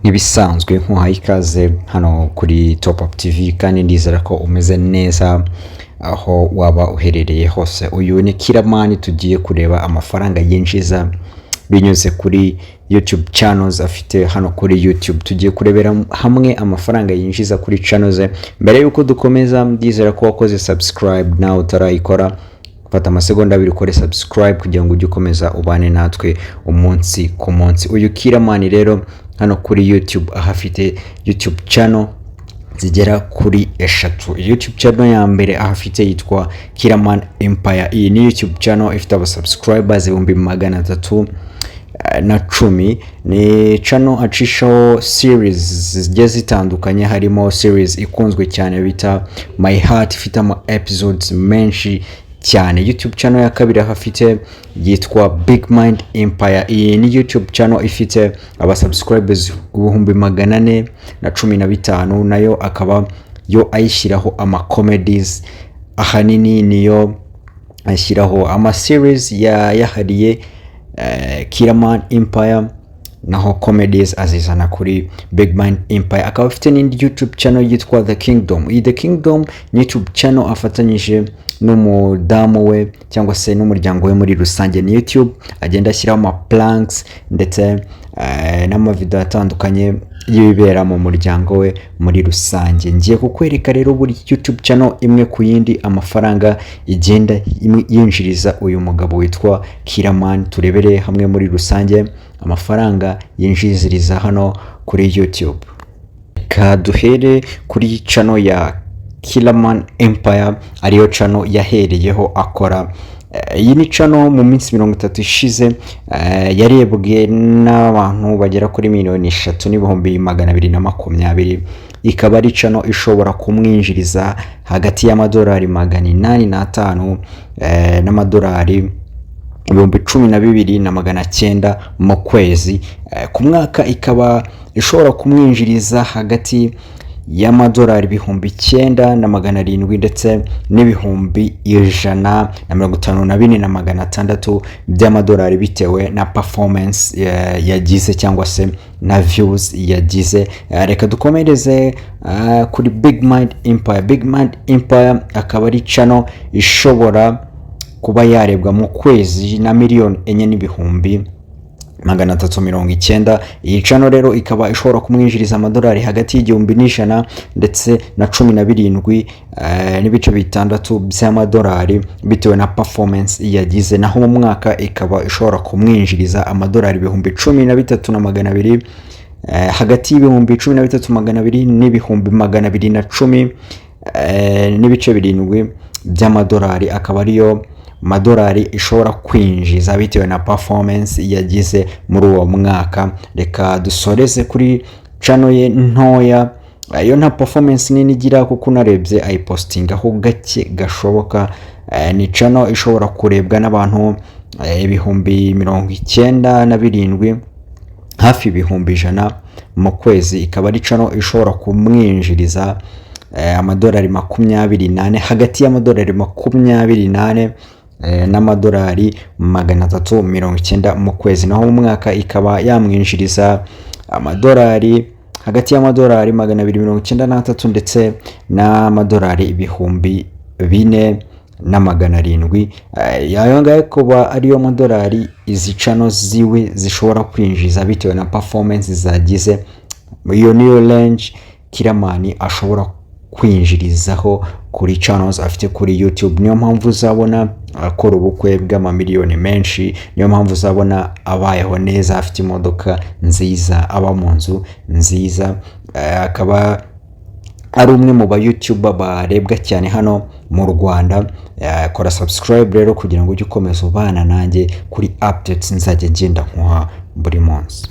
Nk'ibisanzwe nkuhaye ikaze hano kuri Top Up TV, kandi ndizera ko umeze neza aho waba uherereye hose. Uyu ni Killaman, tugiye kureba amafaranga yinjiza binyuze kuri YouTube channels afite hano kuri YouTube. Tugiye kurebera hamwe amafaranga yinjiza kuri channels ze. Mbere yuko dukomeza, ndizera ko wakoze subscribe. Nawe utarayikora, fata amasegonda 2 ukore subscribe kugira ngo ujye ukomeza ubane natwe umunsi ku munsi. Uyu Killaman rero hano kuri YouTube aho afite YouTube channel zigera kuri eshatu. YouTube channel ya mbere aho afite yitwa Killaman Empire. Iyi ni YouTube channel ifite aba subscribers 310,000. Ni channel acishaho series zigiye zitandukanye, harimo series ikunzwe cyane bita My Heart, ifite ama episodes menshi cyane. YouTube channel ya kabiri aho afite yitwa Big Mind Empire. Iyi ni YouTube channel ifite aba subscribers 415,000. Nayo akaba yo ayishyiraho ama comedies ahanini, niyo ashyiraho ama series ya yahariye Killaman Empire, naho comedies azizana kuri Big Mind Empire. Akaba afite n'indi YouTube channel yitwa The Kingdom. Iyi The Kingdom ni YouTube channel afatanyije n'umudamu we cyangwa se n'umuryango we muri rusange. Ni YouTube agenda ashyiraho ama pranks ndetse n'amavideo atandukanye y'ibibera mu muryango we muri rusange. Ngiye kukwereka rero buri YouTube channel imwe ku yindi amafaranga igenda yinjiriza uyu mugabo witwa Killaman. Turebere hamwe muri rusange amafaranga yinjiziriza hano kuri YouTube. Reka duhere kuri channel ya Killaman Empire, ariyo channel yahereyeho akora. Iyi ni channel mu minsi 30 ishize yarebwe n'abantu bagera kuri 3,220,000. Ikaba ari channel ishobora kumwinjiriza hagati y'amadolari 805 n'amadolari 12,900 mu kwezi. Ku mwaka ikaba ishobora kumwinjiriza hagati y'amadolari 9,700 ndetse n'154,600 by'amadolari, bitewe na performance yagize cyangwa se na views yagize. Reka dukomereze kuri Big Mind Empire. Big Mind Empire akaba ari channel ishobora kuba yarebwa mu kwezi na 4,390,000. Iyi channel rero ikaba ishobora kumwinjiriza amadolari hagati y'1,100 ndetse na 17.6 by'amadolari, bitewe na performance yagize. Naho mu mwaka ikaba ishobora kumwinjiriza amadolari 13,200, hagati y'13,200 n'210.7 by'amadolari, akaba ariyo madolari ishobora kwinjiza bitewe na performance yagize muri uwo mwaka. Reka dusoreze kuri channel ye ntoya. Yo nta performance nini igira, kuko unarebye ayipostingaho gake gashoboka. Ni channel ishobora kurebwa n'abantu 97,000, hafi 100,000 mu kwezi. Ikaba ari channel ishobora kumwinjiriza amadolari 24, hagati y'amadolari 24 n'amadolari 390 mu kwezi. Naho mu mwaka ikaba yamwinjiriza amadolari hagati y'amadolari 293 ndetse n'amadolari 4,700. Ayo ngayo kuba ariyo madolari izi channel ziwe zishobora kwinjiza bitewe na performance zagize. Iyo niyo range Killaman ashobora kwinjirizaho kuri channels afite kuri YouTube. Niyo mpamvu uzabona akora ubukwe bw'amamiliyoni menshi, niyo mpamvu uzabona abayeho neza, afite imodoka nziza, aba mu nzu nziza, akaba ari umwe mu ba YouTuber barebwa cyane hano mu Rwanda. Kora subscribe rero kugira ngo ujye ukomeza ubana nanjye kuri updates nzajya ngenda nkuha buri munsi.